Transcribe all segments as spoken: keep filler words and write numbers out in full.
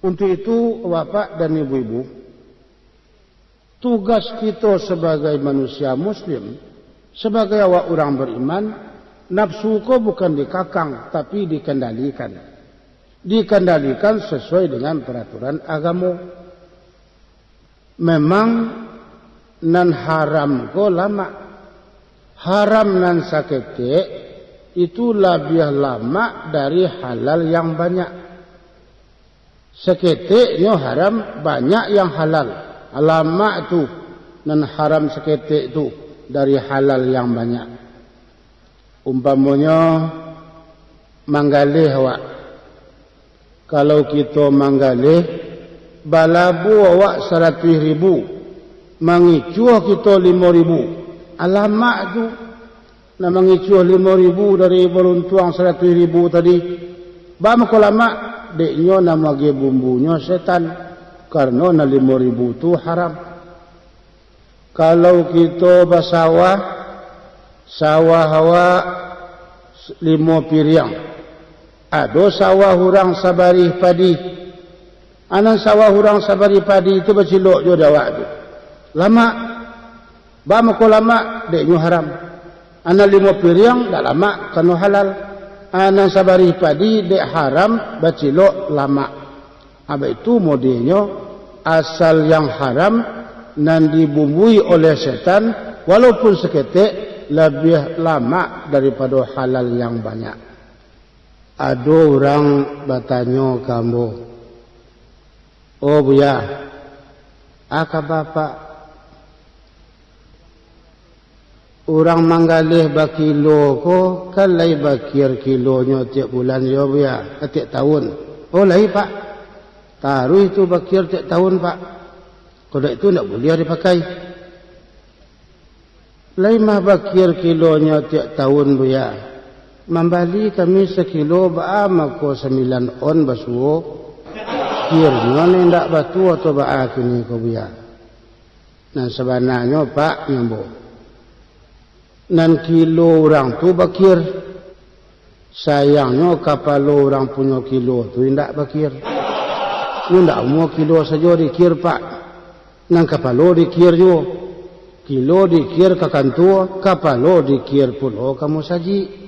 Untuk itu, Bapak dan Ibu-ibu, tugas kito sabagai manusia muslim, sabagai awak urang bariman, nafsu ko bukan dikakang, tapi dikendalikan. Dikendalikan sesuai dengan peraturan agamo. Memang nan haram ko lamak. Haram nan saketek itu labiah lamak dari halal yang banyak. Saketeknyo haram, banyak yang halal. Lamak tu, nan haram saketek tu dari halal yang banyak. Umpamonyo, manggaleh awak. Kalau kito manggaleh, balabuah awak saratuih ribu, mangicuah kito limo ribu. Alamak tu, nak mangicuah limo ribu dari baruntuang saratuih ribu tadi. Baa mako lamak, dek nyo nan magiah bumbunyo setan, karano nan limo ribu tu haram. Kalau kito basawah, sawah awak limo piriang, ado sawah urang sabarih padi. Anan sawah urang sabarih padi tu bacilok jo dek awak tu. Lamak. Baa mako lamak, dek nyo haram. Anan limo piriang dak lamak, karano halal. Anan sabarih padi dek haram, bacilok, lamak. Abak itu modelnyo, asal yang haram nan dibumbui oleh setan, walaupun saketek, labiah lamak daripado halal yang banyak. Ado urang batanyo ka ambo, "Oh Buya, a kaba Pak, urang manggaleh bakilo ko, kan lai bakir kilonyo tiok bulan yo Buya, tiok tawun?" "Oh lai Pak, taruih tu bakir tiok tawun Pak, kok dak itu ndak buliah dipakai." "Lai mah bakir kilonyo tiok tawun Buya? Mambali kami sakilo baa mako sambilan on basuo? Kirnyo nan indak batua atau baa kini ko Buya?" "Nan sabananyo Pak, nyo ambo, nan kilo urang tu bakir. Sayangnyo kapalo urang punyo kilo tu indak bakir. Nyo indak amuah kilo sajo dikir Pak. Nan kapalo dikir juo. Kilo dikir ka kantua, kapalo dikir pulo ka musajik.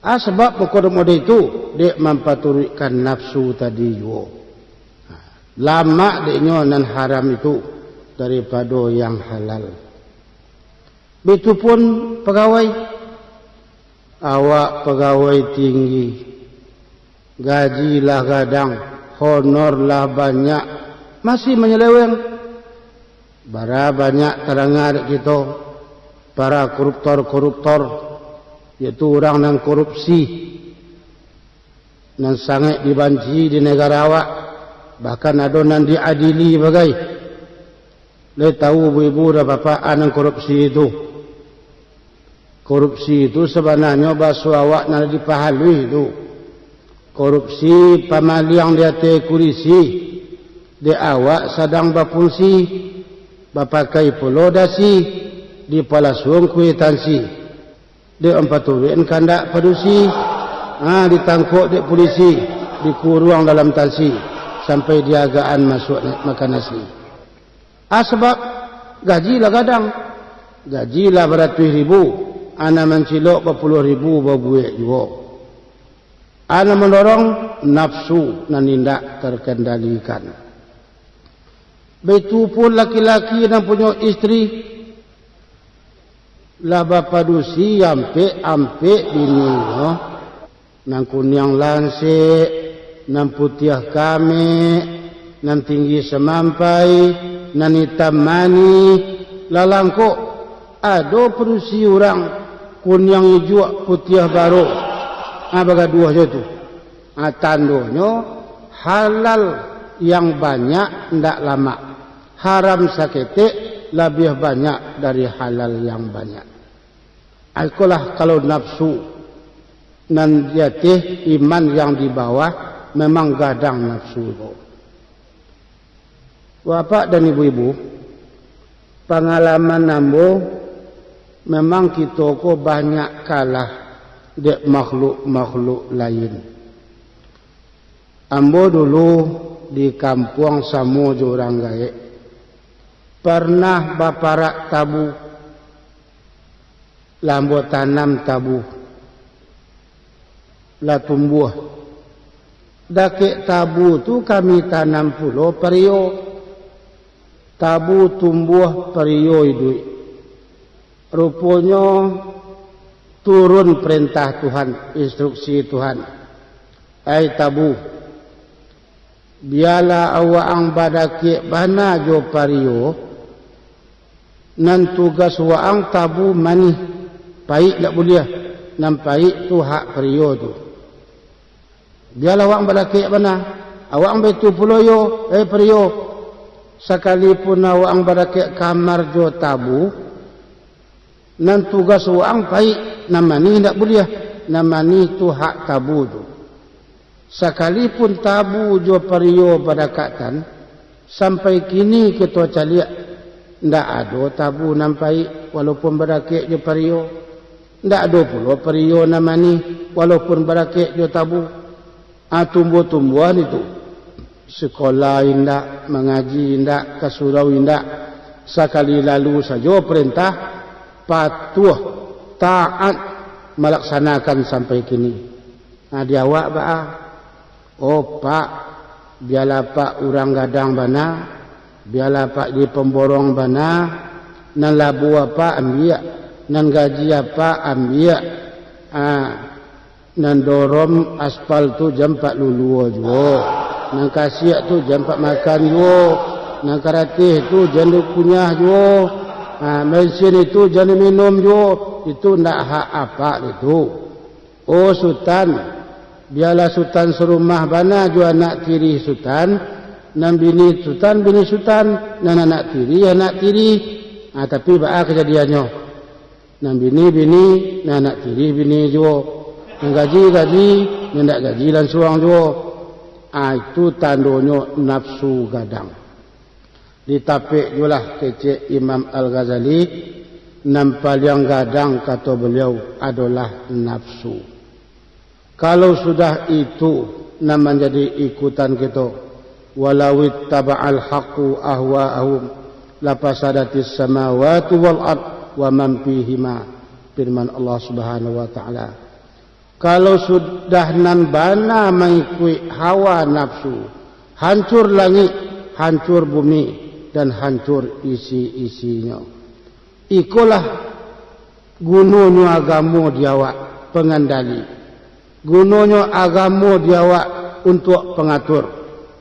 A sabab mako model itu, dek mampaturuikkan nafsu tadi juo. Lamak dek nyo nan haram itu daripado yang halal." Baitu pun pagawai. Awak pagawai tinggi, gaji lah gadang, honor lah banyak, masih manyaleweng. Bara banyak tadanga dek kito, para koruptor-koruptor, yaitu urang nan korupsi, nan sangaik dibanci di nagara awak, bahkan ado nan diadili bagai. Lai tahu ibu-ibu dan bapak a nan korupsi tu? Korupsi tu sabananyo baso awak nan dipahaluih tu. Korupsi pamaliang di ateh kurisi, dek awak sadang bafungsi, bapakai pulo dasi, dipalasuang kuitansi. Dek ampaturuik kandak padusi, ha, ditangkok dek pulisi, dikuruang dalam tansi, sampai diagaan masuak na-, makan nasi. A sabab gaji lah gadang, gaji lah baratuih ribu, a nan mancilok bapuluah ribu babuek juo. A nan mandorong nafsu nan indak terkendalikan. Baitu pun laki-laki nan punyo istri, lah bapadusi ampek-ampek bininyo, nan kuniang lansek, nan putiah kamek, nan tinggi samampai, nan itam manih, lalangkok. Ado padusi urang, kuniang ijuak, putiah barok, ha, bagaduah jo tu. Ha, tandonyo halal yang banyak ndak lamak, haram saketek labiah banyak dari halal yang banyak. Ikolah kalau nafsu nan di ateh, iman yang di bawah, memang gadang nafsu ko. Bapak dan ibu-ibu, pangalaman ambo, memang kito ko banyak kalah dek makhluk-makhluk lain. Ambo dulu di kampuang samo jo urang gaek. Parnah baparak tabu, lah ambo tanam tabu, lah tumbuah. Dakek tabu tu kami tanam pulo pario. Tabu tumbuah, pario iduik. Ruponyo turun parentah Tuhan, instruksi Tuhan. Ai tabu, bialah waang badakek bana jo pario, nan tugas waang tabu manih, paik ndak buliah, nan paik tu hak pario tu. Bialah waang badakek bana, waang baitu pulo yo, eh pario. Sakalipun waang badakek kamar jo tabu, nan tugas waang paik, nan manih indak buliah, nan manih tu hak tabu tu. Sakalipun tabu jo pario badakatan, sampai kini kito caliak, ndak ado tabu nan paik walaupun badakek jo pario, ndak ado pulo pario nan manih walaupun badakek jo tabu. Ah, tumbuah-tumbuahan itu. Sikola indak, mangaji indak, ka surau indak, sakali lalu sajo parentah, patuah, taat, malaksanakan sampai kini. Nah, di awak baa? Oh, Pak, bialah Pak urang gadang bana, bialah Pak di pamborong bana, nan labo Apak ambiak, nan gaji Apak ambiak. Ah, Nan dorom aspal tu jan Pak lulua juo. Nan kasiak tu jan Pak makan juo. Nan karatih tu jan dikunyah juo. Ha, bensin itu jan diminum juo. Itu ndak hak Apak itu. Oh Sutan, bialah Sutan sarumah bana jo anak tiri Sutan, nan bini Sutan, bini Sutan, nan anak tiri, anak tiri. Ha, tapi baa kajadiannyo? Nan bini bini, nan anak tiri bini juo. Nan gaji gaji, nan indak gaji lansuang juo. Ah, itu tandonyo nafsu gadang. Ditapek juolah kecek Imam Al-Ghazali, nan paliang gadang, kato baliau, adolah nafsu. Kalau sudah itu nan manjadi ikutan kito, "Walau ittaba'al haqqu ahwa'ahum lafasadatis samawati wal ard wa man fihima," firman Allah Subhanahu wa Ta'ala. Kalau sudah nan bana mangikuik hawa nafsu, hancur langik, hancur bumi, dan hancur isi-isinyo. Ikolah gunonyo agamo di awak, pangandali. Gunonyo agamo di awak untuak pangatur.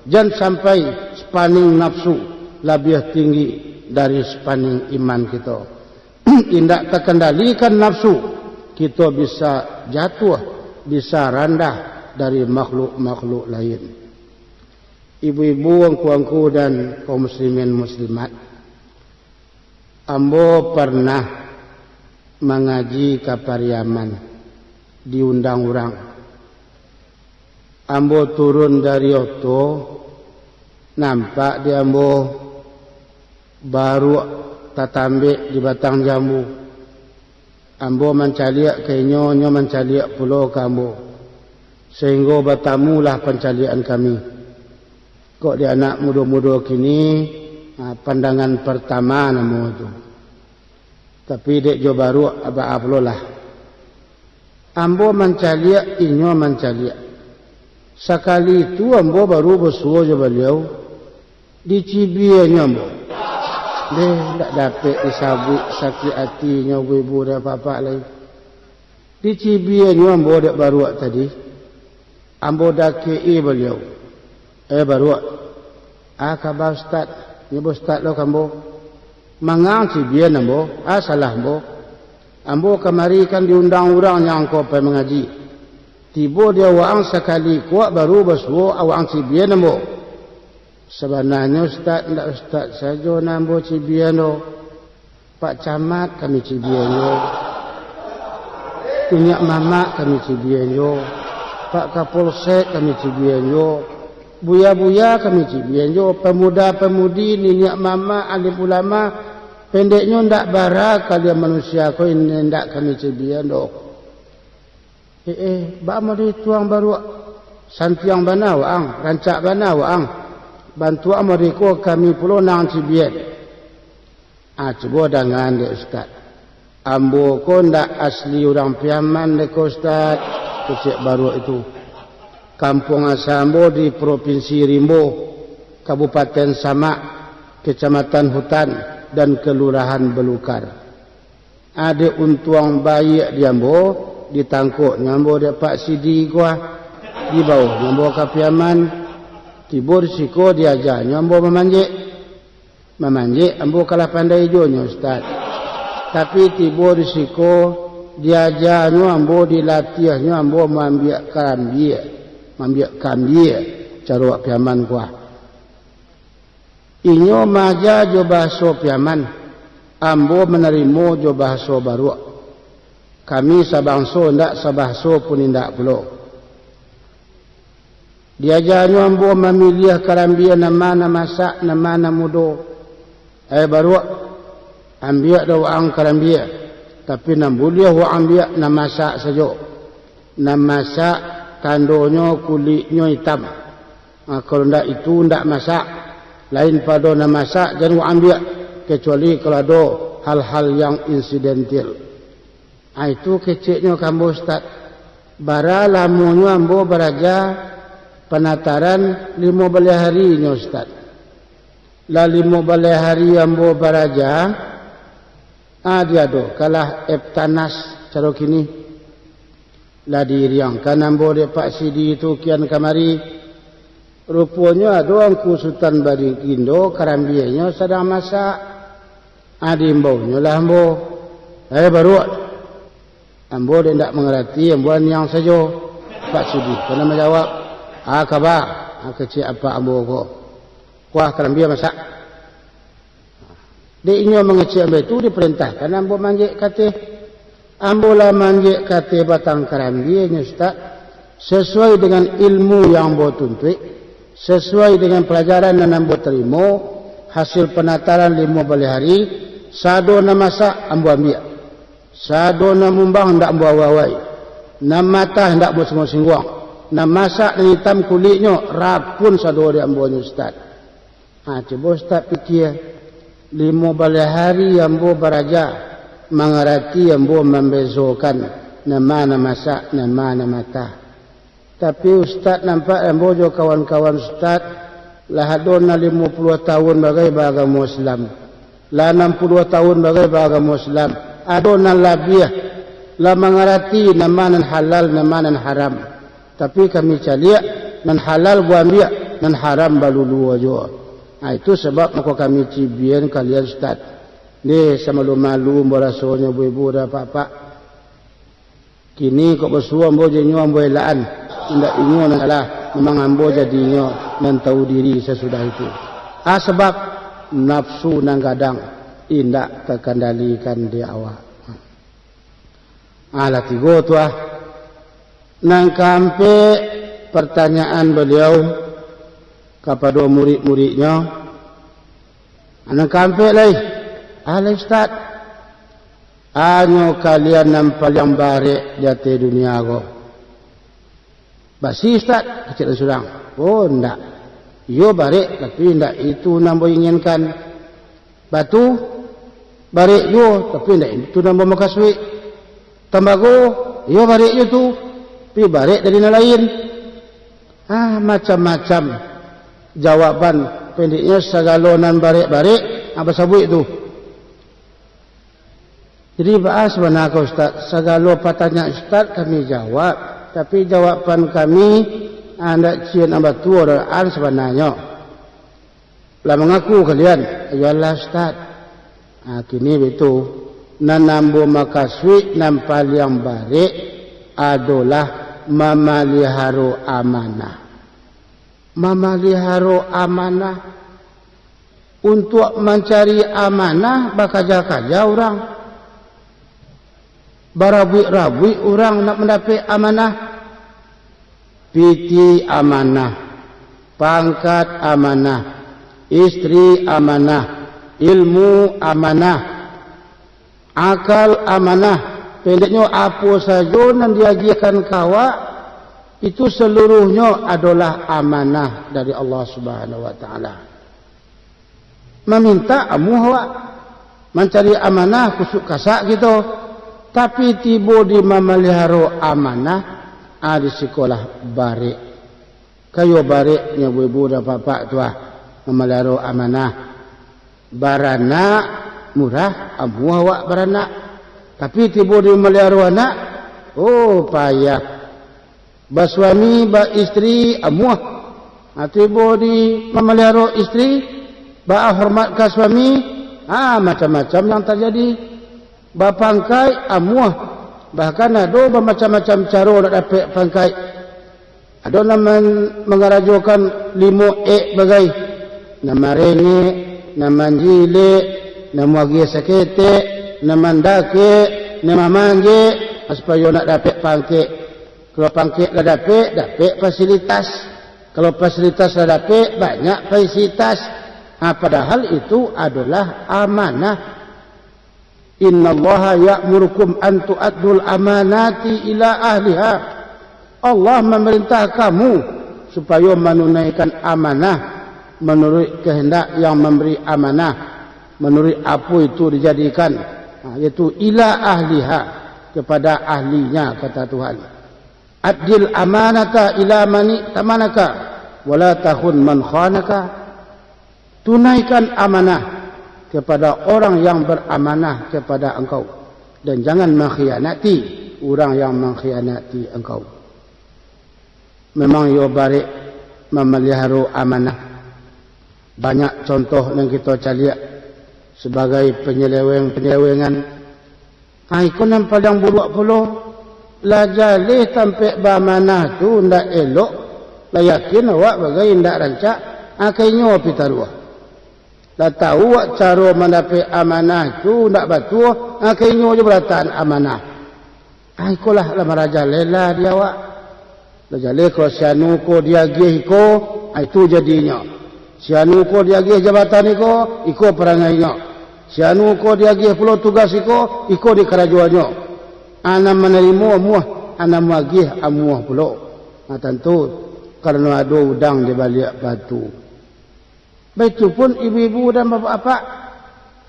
Jan sampai spanning nafsu labiah tinggi dari spanning iman kito. Indak takandalikan nafsu, kito bisa jatuah, bisa randah dari makhluk-makhluk lain. Ibu-ibu, angku-angku, dan kaum muslimin muslimat, ambo parnah mangaji ka Pariaman, diundang urang. Ambo turun dari oto, nampak di ambo baruak tatambek di batang jambu. Ambo mancaliak ka inyo, inyo mancaliak pulo ka ambo, sahinggo batamulah pancaliakan kami. Kok di anak mudo-mudo kini, ha, pandangan partama namo tu. Tapi dek jo baruak, baa pulolah. Ambo mancaliak, inyo mancaliak. Sakali tu ambo baru basuo jo baliau, dicibianyo ambo. Deh, ndak dapek disabuik sakik atinyo ibu-ibu dan bapak lai. Dicibianyo ambo dek baruak tadi. Ambo dakek-i baliau. "Eh, baruak, a kaba Ustad? Nyo ba Ustad lo ka ambo. Manga ang cibian ambo? A salah ambo? Ambo kamari kan diundang urang nyo angko pai mangaji. Tibo di awak ang sakali kuak baru basuo awak ang cibian ambo." "Sabananyo Ustad, ndak Ustad sajo nan ambo cibian doh. Pak Camat kami cibian juo. Niniak Mamak kami cibian juo. Pak Kapolsek kami cibian juo. Buya-buya kami cibian juo. Pamuda-pamudi, niniak mamak, alim ulama. Pendeknyo, ndak bara kalian manusia ko, indak kami cibian doh." "Eh, eh, baa mode tuang baruak? Santiang bana waang, rancak bana waang." Bantuak mariko kami pulo nan cibian. Ah, cubo dangan dek Ustaz. Ambo ko ndak asli urang Piaman dek ko Ustaz, kecek Baruak itu. Kampuang asa ambo di Propinsi Rimbo, Kabupaten Samak, Kecamatan Hutan, dan Kelurahan Belukar. Ado untuang baiak di ambo, ditangkoknyo ambo dek Pak Sidi ko, dibaonyo ambo ka Piaman, tibo di siko diajanyo ambo mamanjek. Mamanjek ambo kalah pandai juo nyo, Ustaz. Tapi tibo di siko, diajanyo ambo, dilatiahnyo ambo maambiak karambia, maambiak kambia, caro wak Piaman ko. Inyo maaja jo bahaso Piaman, ambo manarimo jo bahaso Baruak. Kami sabangso indak, sabahaso pun indak pulo. Diajanyo ambo mamiliah karambia nan ma nan masak, nan ma nan mudo. Ai Baruak, ambiak dek waang karambia, tapi nan buliah waang ambiak nan masak sajo. Nan masak tandonyo kuliknyo itam. Ah, kalau ndak itu, ndak masak. Lain pado nan masak, jan waang ambiak, kecuali kalau ado hal-hal yang insidentil. Ah, itu keceknyo ka ambo, Ustaz. Bara lamonyo ambo baraja panataran limo baleh hari nyo, Ustaz. Lah limo baleh hari ambo baraja, ah, diadokanlah eptanas caro kini. Lah diiriangkan ambo dek Pak Sidi tu kian kamari. Ruponyo ado Angku Sutan Bagindo, karambianyo sadang masak. Ah, diimbaunyolah ambo. Eh, Baruak, ambo dek indak mangarati, ambo aniang sajo. Pak Sidi ko nan manjawab. Ah, kaba, ah, kecek apak ambo ko. Kuah karambia masak. Dek inyo mangecek ambo itu, diparentahkan ambo manjek kateh. Ambo lah manjek kateh batang karambianyo, Ustaz, sasuai dengan ilmu yang ambo tuntuik, sasuai dengan palajaran nan ambo tarimo, hasil panataran limo baleh hari, sado nan masak ambo ambiak. Sado nan mumbang indak ambo awai-awai. Nan matah indak ambo singguang-singguang. Nan masak nan itam kuliknyo, rapun sado dek ambo nyo, Ustaz. Ha, cubo Ustaz pikia, limo baleh hari ambo baraja, mangarati ambo mambezokan nan ma nan masak, nan ma nan matah. Tapi Ustaz nampak ambo jo kawan-kawan Ustaz, lah ado nan limo puluah tawun bagai baagamo Islam, lah anam puluah tawun bagai baagamo Islam, ado nan labiah, lah mangarati nan ma nan halal, nan ma nan haram. Tapi kami caliak, nan halal baambiak, nan haram balulu juo. Ha, itu sabab mako kami cibian kalian, Ustaz. Deh, samalu-malu ambo rasonyo, ibu-ibu, dek apak-apak. Kini kok basuo ambo jo inyo ambo elaan, indak inyo nan salah, memang ambo jadinyo nan tahu diri sasudah itu. Ah, sabab nafsu nan gadang, indak takandalikan dek awak. Ah, lah tigo tu, ah. Nan kaampek, partanyaan baliau kapado murid-muridnyo. Nan kaampek lai, "Alah, Ustaz, anyo kalian nan paliang barek di ateh dunia ko?" "Basi, Ustaz," kecek nan surang. "Oh, ndak. Iyo barek, tapi ndak itu nan ambo inginkan. Batu, barek juo, tapi ndak itu nan ambo makasuik. Tambago, iyo barek juo tu, tapi barek dari nan lain." Ah, macam-macam jawaban, pendeknyo sagalo nan barek-barek, ah, basabuik tu. Jadi, baa sabana ko, Ustaz? Sagalo patanyaan Ustaz kami jawab, tapi jawaban kami, ah, ndak ciek nan batua doh, an sabananyo. Lah mangaku kalian, "Iyolah, Ustaz." Ah, kini baitu, nan ambo makasuik nan paliang barek adolah mamaliharo amanah. Mamaliharo amanah. Untuak mancari amanah, bakaja-kaja urang. Barabuik-rabuik urang nak mandapek amanah. Pitih amanah, pangkat amanah, istri amanah, ilmu amanah, akal amanah. Pendeknyo, apo sajo nan diagiahkan ka awak, Itu saluruhnyo adolah amanah dari Allah Subhanahu wa Ta'ala. Maminta amuah awak, mancari amanah kusuk kasak kito, tapi tibo di mamaliharo amanah, ah, di sikolah barek. Kayo barek nyo ibu-ibu dan bapak tu ah, mamaliharo amanah. Baranak murah, amuah awak baranak. Tapi tibo di mamaliharo anak, oh, payah. Basuami, baistri, amuah. Ha, tibo di mamaliharo istri, bahormat ka suami, ha, macam-macam yang tajadi. Bapangkaik, amuah. Bahkan ado bamacam-macam caro nak dapek pangkaik. Ado nan man-, mangarajokan limo ek bagai. Nan marengek, nan manjilek, nan muagiah saketek, nan mandakek, nan mamanjek, supayo nak dapek pangkek. Kalau pangkek lah dapek, dapek fasilitas. Kalau fasilitas lah dapek, banyak fasilitas. Ha, padahal itu adolah amanah. "Innallaha ya'murukum an tu'addul amanati ila ahliha." Allah mamarintah kamu supayo manunaikan amanah manuruik kahandak yang mambari amanah, manuruik apo itu dijadikan, ha, yaitu ila ahliha, kepada ahlinya, kata Tuhan. "Addil amanata ila mani tamanaka, wala tahun man khanaka." Tunaikan amanah kepada orang yang beramanah kepada engkau, dan jangan mengkhianati urang yang mengkhianati engkau. Memang iyo barek mamaliharo amanah. Banyak contoh nan kito caliak sabagai panyaleweng-panyalewengan. Ah, iko nan paliang buruak pulo. Lah jaleh tampek baamanah tu ndak elok, lah yakin awak bagai ndak rancak, ah, ka inyo pitaruah. Lah tahu awak caro mandapek amanah tu ndak batua, ah, ka inyo jo barataan amanah. Ah, ikolah lah marajalela di awak. Lah jaleh kalau si anu ko diagiah iko, ah, itu jadinyo. Si anu ko diagiah jabatan iko, iko parangainyo. Si anu ko diagiah pulo tugas iko, iko di karajoannyo. Anak manarimo amuah, anak muagiah amuah pulo. Nah, tantu karano ado udang di baliak batu. Baitu pun ibu-ibu dan bapak-bapak,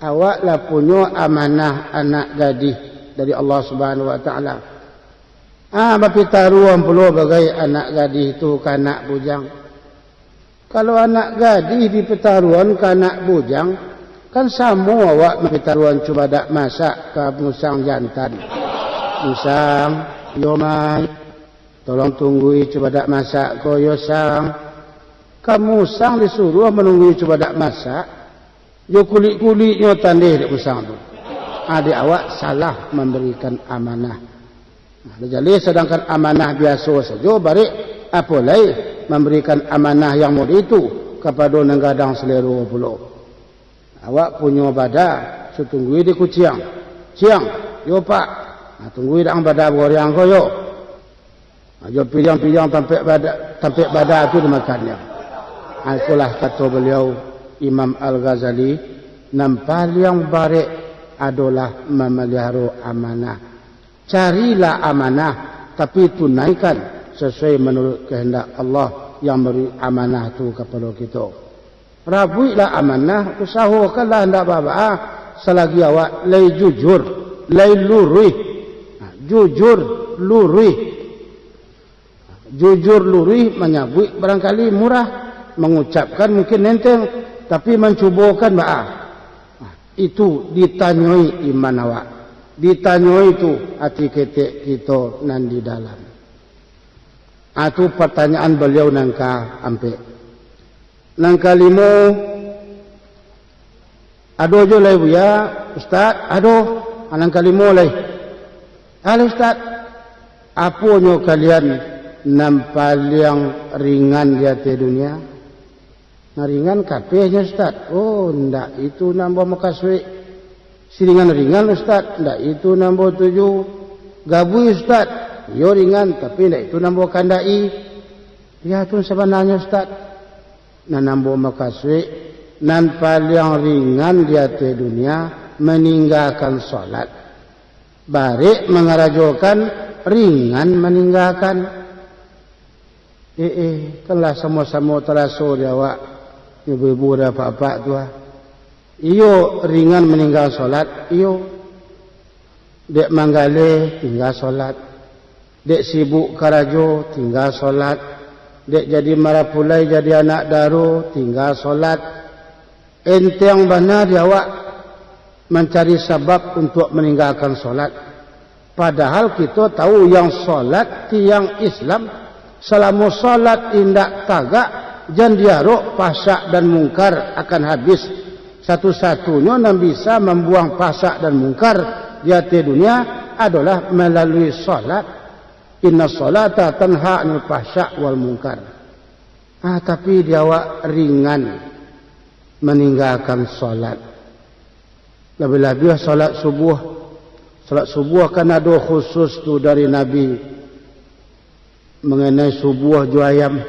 awak lah punyo amanah anak gadih dari Allah Subhanahu Wa Taala. Ah, bapitaruah pulo bagai anak gadih tu ka anak bujang. Kalau anak gadih dipitaruahan ka anak bujang, kan samo awak mapitaruahan cubadak masak ka musang jantan. "Musang, yo mai, tolong tunggui cubadak masak ko yo, Sang." Ka musang disuruah manunggui cubadak masak, jo kulik-kuliknyo tandeh dek musang tu. Ah, dek awak salah mambarikan amanah. Nah, jaleh sadangkan amanah biaso sajo barek, apo lai mambarikan amanah yang model itu kapado nan gadang salero pulo. Awak punyo bada, sutunggui di kuciang. "Ciang, yo Pak." Nah, tunggui dek ang bada bagoreang ko yo. Nah, jo piriang-piriang tampek bada, tampek bada tu dimakannyo. Ah, itulah kato baliau Imam Al-Ghazali, nan paliang barek adolah mamaliharo amanah. Carilah amanah, tapi tunaikan sasuai manuruik kahandak Allah yang mambari amanah tu kapado kito. Rabuiklah amanah, usahokanlah ndak baa-baa, salagi awak lai jujur, lai luruih. Ha, jujur, luruih. Jujur luruih manyabuik barangkali murah, mangucapkan mungkin nenteng, tapi mancubokan baa? Nah, itu ditanyoi iman awak, ditanyoi tu ati ketek kito nan di dalam. Ah, tu patanyaan baliau nan kaampek. Nan kalimo, ado jo lai, Buya? Ustaz, ado. Ah, nan kalimo lai. Ah, lai, Ustaz, aponyo kalian nan paliang ringan di ateh dunia? Nan ringan kapehnyo, Ustaz? Oh, ndak itu nan ambo makasuik. Si ringan-ringan, Ustaz? Ndak itu nan ambo tuju. Gabuih, Ustaz? Iyo ringan, tapi ndak itu nan ambo kandaki. Iyo tu sabananyo, Ustaz. Nan ambo makasuik, nan paliang ringan di ateh dunia, maninggakan salat. Barek mangarajokan, ringan maninggakan. Eh, eh, kan lah samo-samo taraso di awak, ibu-ibu dan apak-apak tu, ah. Iyo, ringan maningga solat, iyo. Dek manggaleh, tingga solat. Dek sibuk karajo, tingga solat. Dek jadi marapulai, jadi anak daro, tingga solat. Enteng bana di awak mancari sabab untuak maninggakan solat. Padahal kito tahu yang solat tiang Islam, salamo solat indak tagak, jan diarok pahsya dan mungkar akan habis. Satu-satunyo nan bisa mambuang pahsya dan mungkar di ateh dunia adolah malalui solat. Inna salata tanha anil fahsya wal mungkar. Ah, tapi di awak ringan maninggakan solat. Labiah-labiah solat subuah. Solat subuah kan ado khusus tu dari Nabi. Mangenai subuah jo ayam.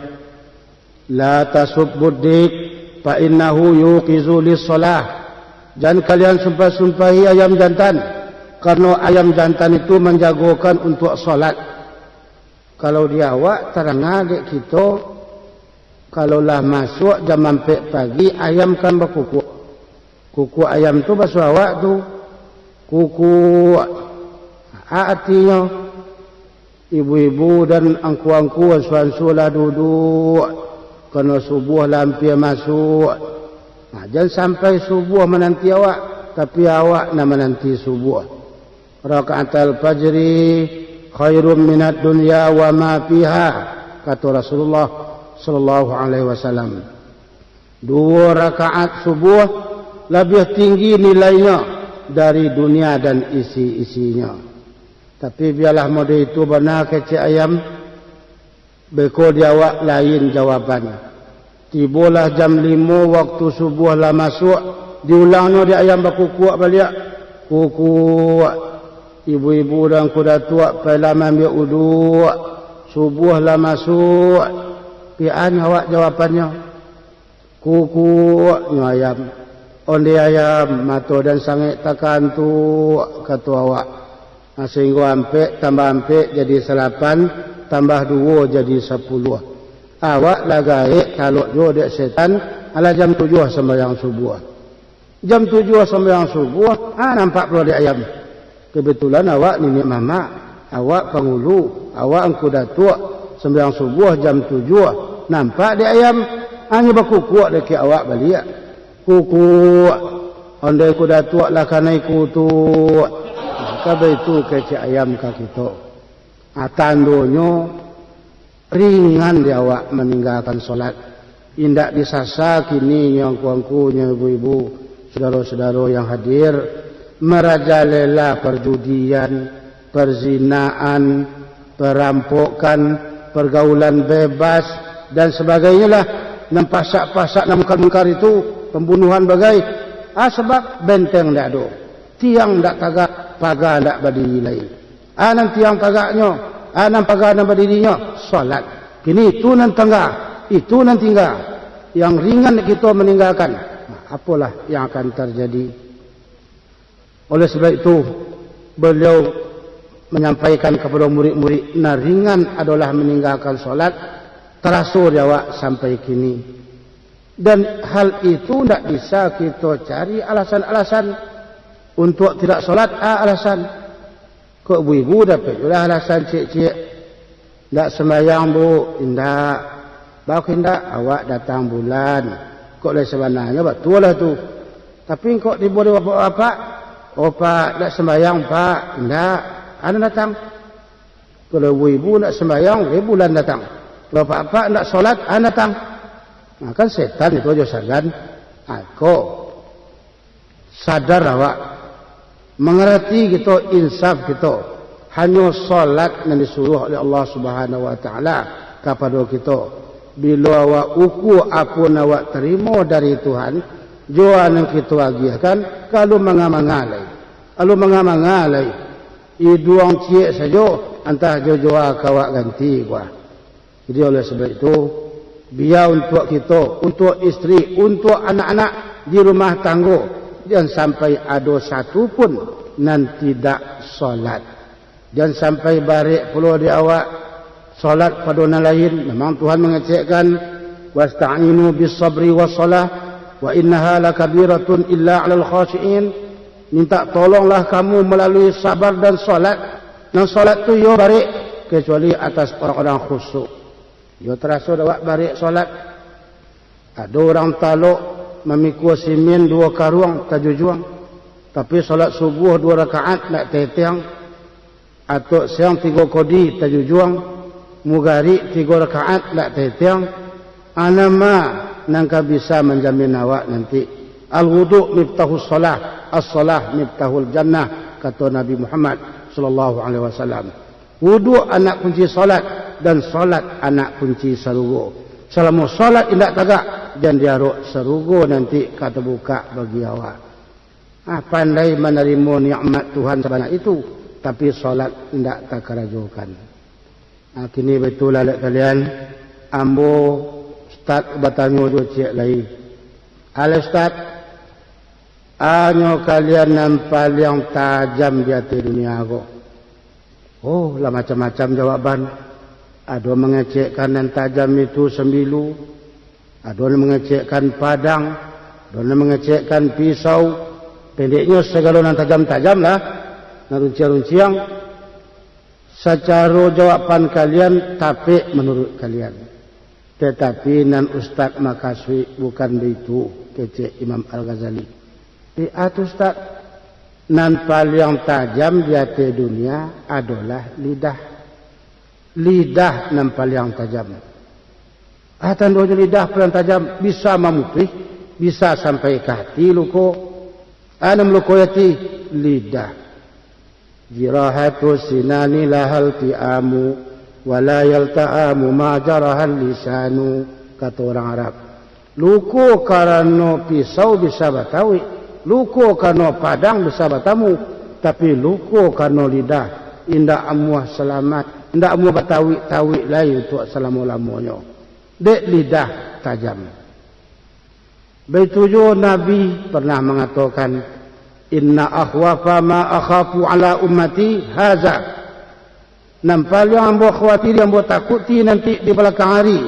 "La tasubbud dik, fa innahu yuqizu lis-shalah." Jan kalian sumpah-sumpahi ayam jantan, karano ayam jantan itu manjagokan untuak solat. Kalau di awak taranga dek kito, kalau lah masuak jam ampek pagi, ayam kan bakukuak. Kukuak ayam tu basuo awak tu, kukuak. A-, artinyo, ibu-ibu dan angku-angku, ansu-ansu lah duduak, karano subuah lah ampia masuak. Nah, jan sampai subuah mananti awak, tapi awak nan mananti subuah. "Rakaatal fajri khairum minad dunya wa ma fiha," kato Rasulullah sallallahu alaihi wasallam. Duo rakaat subuah labiah tinggi nilainyo dari dunia dan isi-isinyo. Tapi bialah mode itu bana kecek ayam, beko di awak lain jawaban. Tibolah jam limo waktu subuah lah masuak, diulangnyo dek ayam bakukuak baliak. Kukuak. Ibu-ibu dan angku datuak, pailah maambiak uduak. Subuah lah masuak. Pian awak jawabannyo. Kukuaknyo ayam. Onde ayam, mato dan sangek takantuak, kato awak. Nah, sahinggo ampek tambah ampek jadi salapan, tambah duo jadi sapuluah. Awak lah gaek talok juo dek setan, alah jam tujuah sambayang subuah. Jam tujuah sambayang subuah, ah, nampak pulo dek ayam. Kebetulan awak niniak mamak, awak pangulu, awak angku datuak, sambayang subuah jam tujuah, nampak dek ayam, hanyo bakukuak dakek awak baliak. Kukuak, ondeh angku datuak lah kanai kutuak. Nah, ka baitu kecek ayam ka kito. Ah, tandonyo, ringan di awak maninggakan solat. Indak disasa kini nyo angku-angku, nyo ibu-ibu, sudaro-sudaro yang hadir, marajalela parjudian, parzinaan, parampokan, pargaulan bebas, dan sabagainyolah, nan pasak-pasak, nan mungkar-mungkar itu, pambunuhan bagai. Ah, sabab benteng ndak ado, tiang ndak tagak, paga ndak badiri lai. A nan tiang tagaknyo, a nan paga nan badirinyo, solat. Kini itu nan tangga, itu nan tingga. Yang ringan kito maninggakan, nah, apolah yang akan tarjadi? Oleh sebab itu, baliau manyampaikan kapado murid-murid, nan ringan adolah maninggakan solat, taraso di awak sampai kini. Dan hal itu ndak bisa kito cari alasan-alasan untuak tidak solat, a alasan. Kok ibu-ibu dapek juolah alasan ciek-ciek. Ndak sumbayang, Bu? Indak. Baa kok indak? Awak datang bulan. Kok lai sabananyo batualah tu. Tapi kok tibo di bapak-bapak, "Oh, Pak, ndak sumbayang, Pak." Indak. A nan datang. Kalau ibu-ibu ndak sumbayang, eh, bulan datang. Kalau bapak-bapak ndak solat, a nan datang. Nah, kan setan itu jo sagan. Ako. Sadar awak, mangarati kito, insaf kito, hanyo solat nan disuruah oleh Allah Subhanahu wa Ta'ala kapado kito. Bilo awak ukua apo nan awak tarimo dari Tuhan, jo nan kito agiahkan, ka alun manga-manga lai. Alun manga-manga lai. Iduang ciek sajo, antah jo joa ka awak ganti, kuah. Jadi, oleh sebab itu, bia untuak kito, untuak isteri, untuak anak-anak di rumah tanggo, jan sampai ado satu pun nan tidak solat. Jan sampai barek pulo di awak, Salat pado nan lain, memang Tuhan mangecekkan, "Wasta'inu bis sabri was salah, wa innaha lakabiratun illa 'alal khasyi'in." Minta tolonglah kamu melalui sabar dan salat. Nan salat tu yo barek, kecuali atas orang-orang khusyuk. Yo taraso dek awak barek salat. Ado urang talok mamikua simin duo karuang tajujuang, tapi salat subuah duo rakaat ndak teteng, atok siang tigo kodi tajujuang, mugarik tigo rakaat ndak teteng, a nan ma nan ka bisa manjamin awak nanti? Al-wudu miftahus shalah, as-shalah miftahul jannah, kato Nabi Muhammad sallallahu alaihi wasallam. Wudu anak kunci salat, dan salat anak kunci sarugo. Salamo salat indak tagak, jan diarok sarugo nanti ka tabukak bagi awak. Ah, pandai manarimo nikmat Tuhan sabanyak itu, tapi salat indak takarajokan. Ah, kini baitulah dek kalian, ambo Ustaz batanyo jo ciek lai. Alah Ustaz, a nyo kalian nan paliang tajam di ateh dunia ko? Oh, lah macam-macam jawaban. Ado mangecekkan nan tajam itu sambilu, ado nan mangecekkan padang, ado nan mangecekkan pisau. Pendeknyo, sagalo nan tajam-tajam lah, nan runciang-runciang. Sacaro jawaban kalian tapek manuruik kalian. Tatapi nan Ustaz makasuik bukan baitu, kecek Imam Al-Ghazali. Di atas Ustaz, nan paliang tajam di ateh dunia adolah lidah. Lidah nan paliang tajam. Ah, tandonyo lidah paliang tajam, bisa mamutuih, bisa sampai ka ati luko. Ah, nan maluko ati, lidah. Jirahatu sinani lahal ti'amu, wa la yalta'amu ma jarahal lisanu, kato urang Arab. Luko karano pisau bisa batauik, luko karano padang bisa batamu, tapi luko karano lidah indak amuah salamaik, indak amuah batauik-tauik lai untuak salamo-lamonyo. Dek lidah tajam. Baitu juo Nabi pernah mangatokan, "Inna akhwafa ma akhafu ala ummati haza." Nan paliang ambo khawatiri, ambo takuti nanti di balakang ari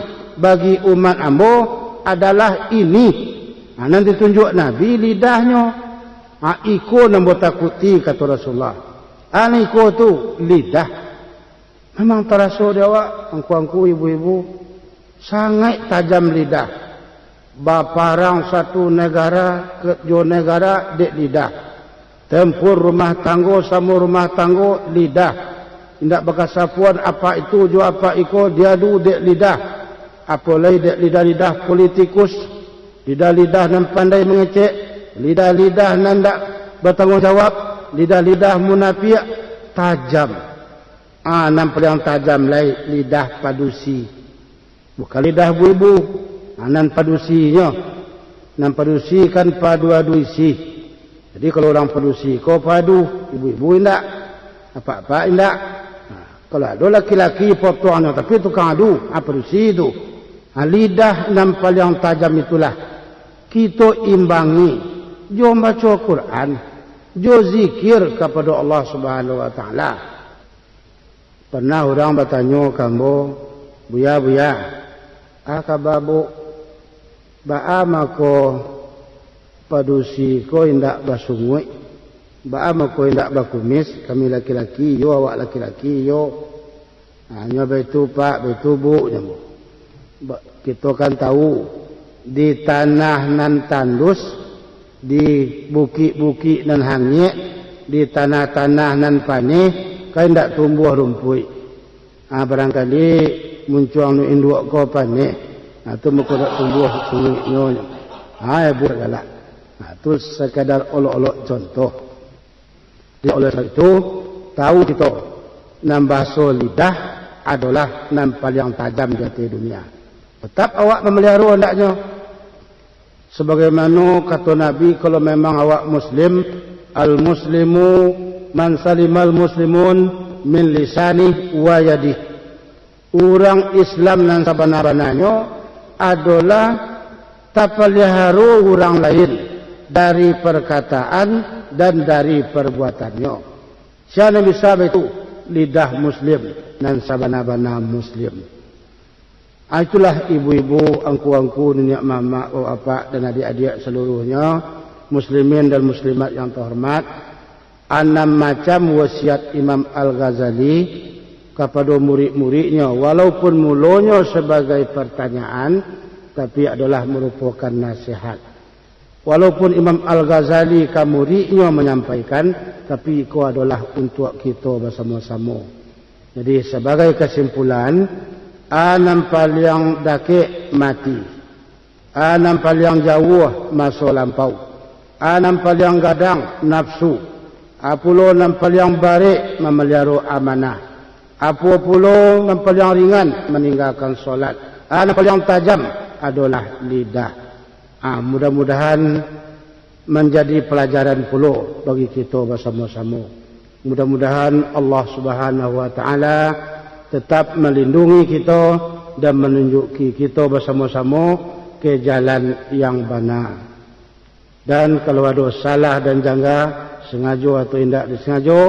bagi umat ambo adalah ini. Ha, nan ditunjuak Nabi lidahnyo. Ha, iko nan ambo takuti, kato Rasulullah. Ha, nan iko tu lidah. Memang taraso di awak, angku-angku, ibu-ibu, sangaik tajam lidah. Baparang satu negara ka jo negara dek lidah. Tempur rumah tanggo samo rumah tanggo, lidah. Indak bakasapuan apak itu jo apak iko, diadu dek lidah. Apo lai dek lidah-lidah politikus, lidah-lidah nan pandai mangecek, lidah-lidah nan indak batangguang jawab, lidah-lidah munapiak, tajam. Ah, nan paliang tajam lai lidah padusi. Bukan lidah ibu-ibu. Ah, nan padusinyo. Nan padusi kan padu-adu isi. Jadi, kalau urang padusi ko padu, ibu-ibu indak, apak-apak indak. Nah, kalau ado laki-laki potongnyo, tapi tukang adu, ah, padusi tu. Ah, lidah nan paliang tajam itulah kito imbangi jo mambaco Quran, jo zikir kapado Allah Subhanahu wa Ta'ala. Pernah urang batanyo ka ambo, "Buya, Buya, a kaba, Bu, baa mako padusi ko indak basunguik? Baa mako indak bakumis? Kami laki-laki iyo, awak laki-laki iyo." Hanyo baitu, Pak, baitu, Bu, nyo. Ba-, kito kan tahu, di tanah nan tandus, di bukik-bukik nan hangek, di tanah-tanah nan paneh, kan indak tumbuah rumpuik. Ah, barangkali muncuang nu induak ko paneh, ah, tu mako indak tumbuah sunguiknyo. Ah, ya, Bu, galak. Ah, tu sakadar olok-olok contoh. Jadi, oleh sebab itu, tahu kito, nan bahaso lidah adolah nan paliang tajam di ateh dunia. Tetap awak mamaliharo andaknyo. Sabagaimano kato Nabi, kalau memang awak muslim, "Al-muslimu man salimal muslimun min lisanih wa yadih." Urang Islam nan sabana-bananyo adolah tapaliharo urang lain dari parkataan dan dari parbuatannyo. Sia nan bisa baitu? lidah muslim nan sabana-bana muslim. Ah, itulah ibu-ibu, angku-angku, niniak mamak, bapak-bapak, dan adiak-adiak saluruhnyo, muslimin dan muslimat yang terhormat, anam macam wasiat Imam Al-Ghazali kapado murid-muridnyo, walaupun mulonyo sabagai partanyaan, tapi adolah marupokan nasihat. Walaupun Imam Al-Ghazali ka muridnyo manyampaikan, tapi iko adolah untuak kito basamo-samo. Jadi, sabagai kasimpulan, a nan paliang dakek mati, a nan paliang jauah maso lampau, a nan paliang gadang nafsu, a pulo nan paliang barek mamaliaro amanah, a pulo nan paliang ringan maninggakan solat, a nan paliang tajam adolah lidah. Ah, mudah-mudahan manjadi palajaran pulo bagi kito basamo-samo. Mudah-mudahan Allah Subhanahu wa Ta'ala tetap malindungi kito dan manunjuki kito basamo-samo ka jalan yang bana. Dan kalau ado salah dan jangga, sangajo atau indak disangajo,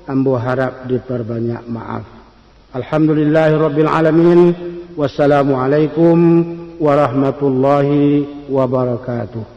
ambo harap diperbanyak maaf. Alhamdulillahirabbil alamin. Wassalamualaikum warahmatullahi wabarakatuh.